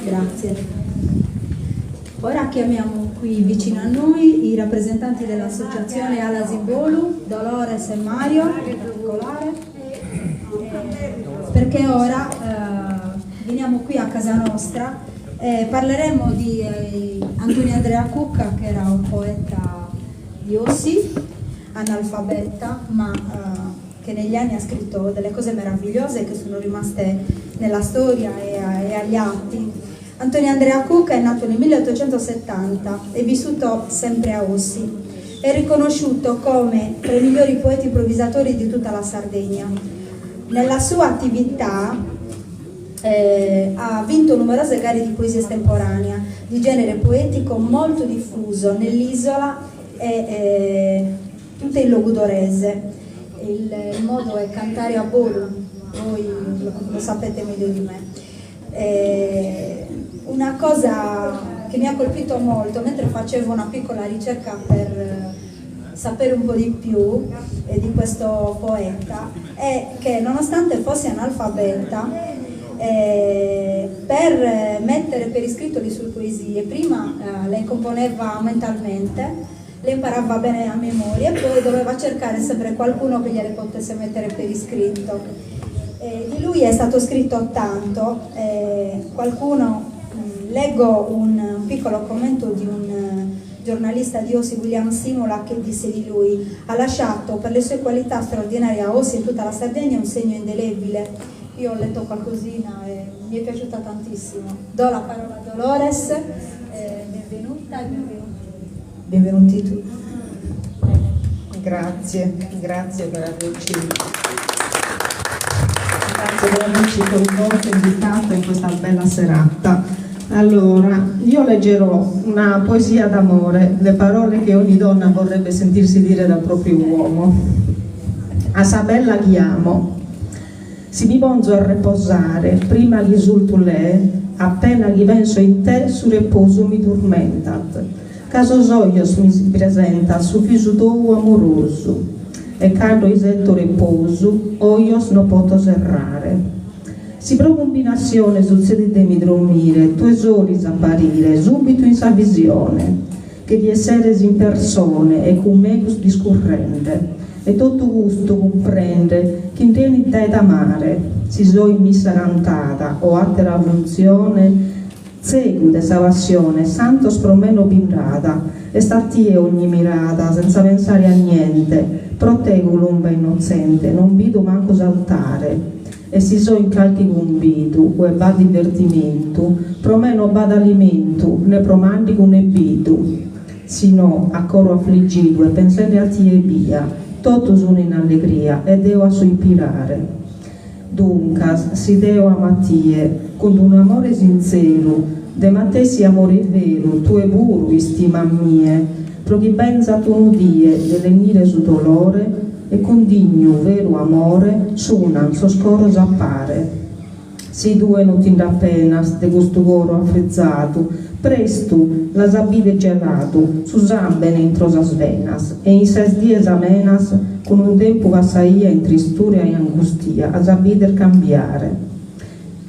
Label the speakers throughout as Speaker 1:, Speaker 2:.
Speaker 1: Grazie. Ora chiamiamo qui vicino a noi i rappresentanti dell'associazione Alas in Bolu, Dolores e Mario in particolare, perché ora veniamo qui a casa nostra e parleremo di Antonio Andrea Cucca, che era un poeta di Ossi, analfabeta, ma che negli anni ha scritto delle cose meravigliose che sono rimaste nella storia e agli atti. Antonio Andrea Cucca è nato nel 1870 e vissuto sempre a Ossi. È riconosciuto come tra i migliori poeti improvvisatori di tutta la Sardegna. Nella sua attività ha vinto numerose gare di poesia estemporanea, di genere poetico molto diffuso nell'isola e tutta in logudorese. Il modo è cantare a bolu, voi lo sapete meglio di me. Una cosa che mi ha colpito molto mentre facevo una piccola ricerca per sapere un po' di più di questo poeta è che nonostante fosse analfabeta, per mettere per iscritto le sue poesie, prima le componeva mentalmente, le imparava bene a memoria e poi doveva cercare sempre qualcuno che gliele potesse mettere per iscritto. Di lui è stato scritto tanto, qualcuno, leggo un piccolo commento di un giornalista di Ossi, William Simola, che disse di lui: ha lasciato per le sue qualità straordinarie a Ossi e tutta la Sardegna un segno indelebile. Io ho letto qualcosina e mi è piaciuta tantissimo. Do la parola a Dolores, benvenuta e benvenuti. Benvenuti tutti.
Speaker 2: Grazie, grazie per averci, grazie per averci coinvolto e invitato in questa bella serata. Allora, io leggerò una poesia d'amore, le parole che ogni donna vorrebbe sentirsi dire dal proprio uomo. A sa bella chi amo. Si mi ponzo a reposare, prima chi isultu lee, appena chi penso in te, su reposu mi turmentat. Ca sos ojos mi si presentat su visu tou amorosu, e cando isetto reposu, ojos no poto serrare. Si pro cumbinassione sutzedit de mi drommire, tue solis apparire subitu in sa visione, che chi esseres in persone e cun megus discurrende. E totu custu cumprende chi nd'enit dae t'amare, si so in missa cantada o atera funtzione, Tzegu de sa passione, santos pro me no bi nd'at, est a tie ogni mirada, senza pensare a niente, pro te columba innotzente, non bido mancu s'altare. E si so in calchi cumbidu, ue b'at divertimentu, pro me no b'at alimentu, ne pro màndigu ne bidu. Si no, a coro afligidu e pensende a tie ebbia, totu sun in allegria e deo a suispirare. Duncas, si deo amo a tie, cun unu amore sintzeru, de matessi amore veru, tue puru istima a mie, pro chi benzat unu die de lenire su dolore e cun dignu veru amore s'unan sos coros a pare. Si tue no ti nd'apenas de custu coro afrizadu, prestu l'as a bider geladu su sambene intro sas venas e in sas dies amenas cun unu tempus passaia in tristura e angustia as a bider cambiare.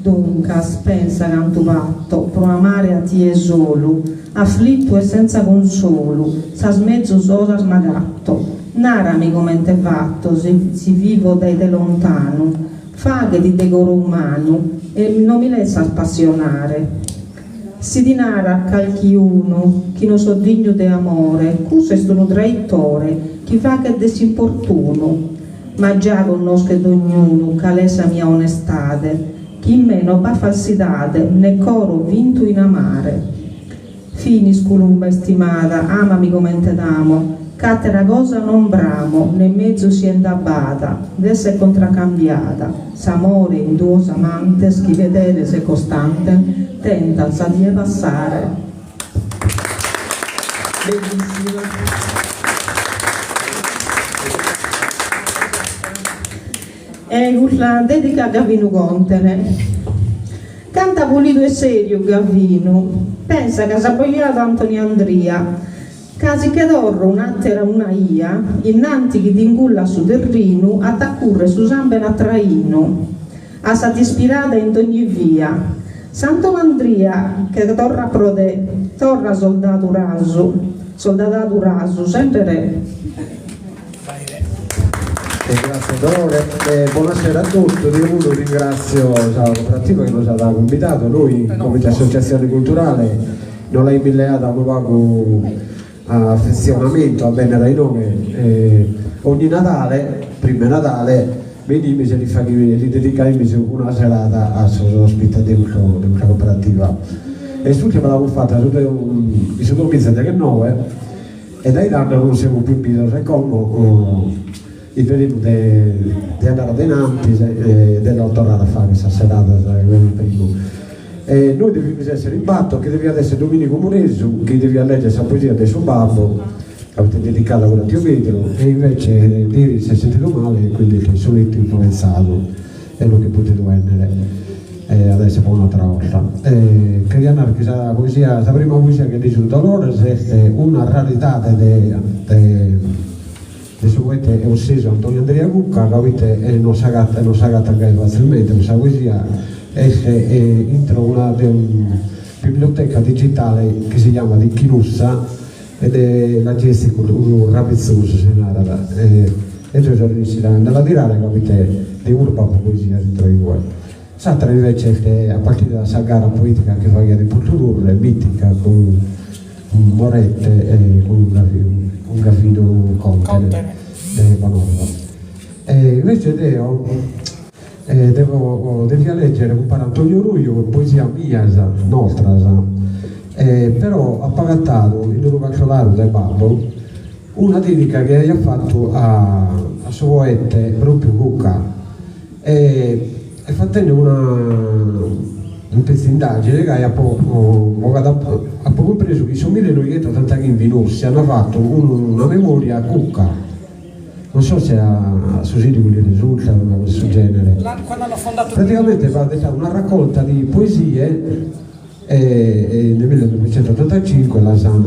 Speaker 2: Duncas pensa cantu pato pro amare a tie solu, aflitu e senza consolu, sas mezus oras m'agato. Narami comente fato si si vivo dae te lontanu, faghedi de coro umanu e no mi lessas passionare. Si ti narat calchiunu chi no so dignu de amore, cussu est unu traitore chi faghet de s'importunu. Ma già connoschet dognunu cal'est sa mia onestade, chi in me no b'at falsidade ne coro fintu in amare. Finis, culumba istimada, amami comente t'amo, ch'atera cosa non bramo, ne mezus sienda b'at, d'esser contracambiada, s'amore in duos amantes chi fedeles e costantes tentan sa die passare. Bellissima. E custa dedica a Gavinu Contene. Canta pulidu e seriu Gavinu, pensa ch'as abbojadu Antoni Andria, ca si che torro un'atera una 'ia, innanti chi t'ingullat su terrinu at a currer su sambene a trainu, a sa dispirada in dogni via. S'Antonandria che torrat pro te, torra soldadu rasu, soldadadu rasu, sempre re.
Speaker 3: Grazie Dolore, e buonasera a tutti, io puru ringrazio sa cooperativa che nos at cumbidadu, noi comente associazione culturale nos l'aimus leada unu pagu a affezionamentu a bennere a inoghe, ogni Nadale, prima 'e Nadale, benimus e li faghimus li dedicaimus una serada a sos ospites de custa de custa cooperativa e s'ultima l'amus fata su in su duamiza e deghennoe E dae tando non semus pius bidos e como isperimus de de andare a de in antis e de los torrare a fagher sas seradas come primu. E nois devimus essere in battor, chi deviat essere Dominicu Muresu chi deviat leggere sa poesia de su babbu, ca fit dedicada puru a tiu Pedru, e invece deris s'est sentidu male e quindi est su lettu influenzadu e non ch'est potidu 'ennere. E at a essere po un'atera 'orta. E cheria narrer chi sa poesia, sa prima poesia chi at lìgidu Dolores est una raridade de de de su poete ossesu Antonio Andria Cucca, ca poite non s'agatat non s'agatat gai fatzilmente, custa poesia est intro una de biblioteca digitale chi si jamat Ichinussa e de la gestit unu rabitzosu si narat e deo so rennessida a nde la tirare ca poite de puru b'apo poesias intro igue. S'atera invece est a partire da sa gara poetica chi faghiat in Portu Turre, mitica, cun Morette e cun cun Gavino Contene de Bonorva. E invece deo devo devia leggere cumpare Antonio Ruiu poesias mias nostras però apo agatadu in unu cartolaru de babbu una dedica chi aiat fatu a a su poete propriu Cucca e e fatende una un petzu 'e indagine gai apo bogadu apo cumpresu chi in su millenoighentootantachimbe in Ossi ant fatu una memoria a Cucca Non so si a su sindigu li resultat una cosa 'e su genere. Praticamente b'at istada una raccolta di poesie e nel millenoighentoottantacinque las an,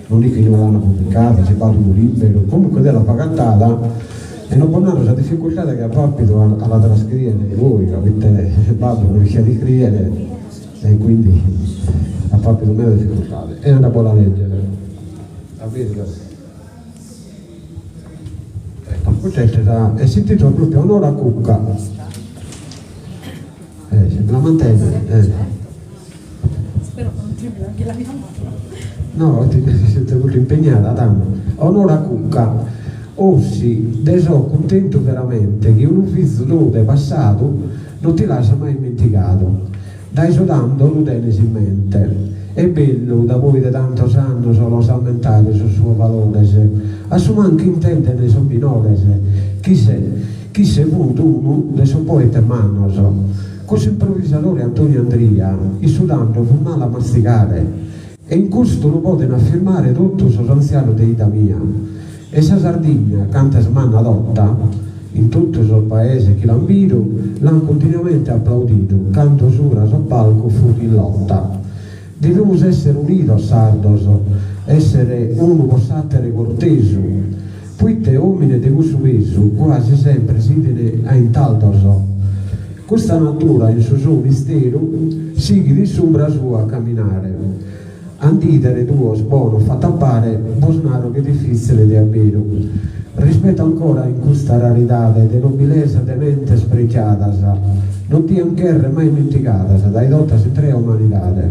Speaker 3: non isco inue l'an pubblicada, si b'at unu liberu, comunque deo l'apo agatada e non bos naro sa difficultade chi apo apidu a la trascriere poi, ca poite babbu no ischiat iscriere e quindi apo apidu meda difficultade e ando a bos la leggere. A bider. Ecco, custa est sa, e si intitolat propriu Onore a Cucca. Eh, si la mantenet, eh.
Speaker 1: Spero che non tremi anche la mia mano.
Speaker 3: No, ti sei molto impegnata, tando. Onore a Cucca. Ossi, nde so cuntentu veramente chi unu fizu tou de passadu non ti l'as mai immentigadu. Dae su tando lu tenes in mente. Est bellu, da poi de tantos annos los ammentare sos suos valores, a su mancu intenden sos minores chi isse fut unu de sos poetes mannos. Cussu improvisadore Antonio Andria, issu tando fut malu a mastigare e in custu lu poden afirmare totu sos antzianos de 'idda mia. E sa Sardigna, cant'est manna tota, in totu sos paeses chi l'an bidu, l'an continuamente aplaudidu cando subra sos palcos fut in lotta. Devimus esser unidos sardos, esser unu po s'atere cortesu, poite omine de cussu pesu guasi sempre s'iden a intaldos. Custa natura in su sou misteru sighit in s'umbra sua a caminare. A nd'idere duos bonos fat'a pare bos naro ch'est difitzile de abberu. Rispetto ancora in custa raridade de nobilesa de mentes pregiadas, non dian cherrer mai ismentigadas dae tota s'intrea umanidade.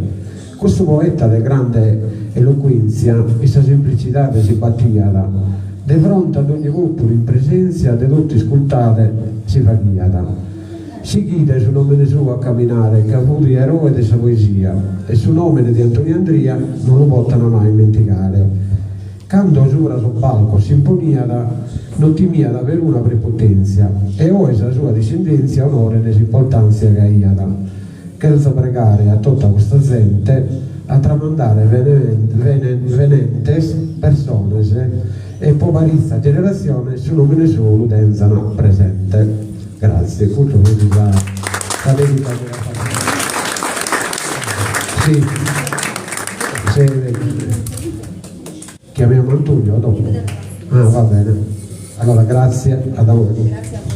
Speaker 3: Custu poeta de grande eloquentzia in sa semplicidade si batiat, de fronte a dogni populu in presentzia de totu iscultare si faghiat. Sighide su nomene suo a caminare ca fut eroe de sa poesia e su nomene de Antoni Andria non lu potan mai ismentigare. Cando subra sos balcos s'imponiat non timiat peruna prepotentzia e oe sa sua discendentzia onoren s'importantzia chi aiat. Cherzo pregare a tota custa zente a tramandare venentes persones e po paritzas generatziones su nomene sou lu tenzan presente. Grazie, custu fut sa sa dedica chi at fatu. Si, se chiamiamo Antonio dopo? Ah, va bene. Allora grazie, a dopo.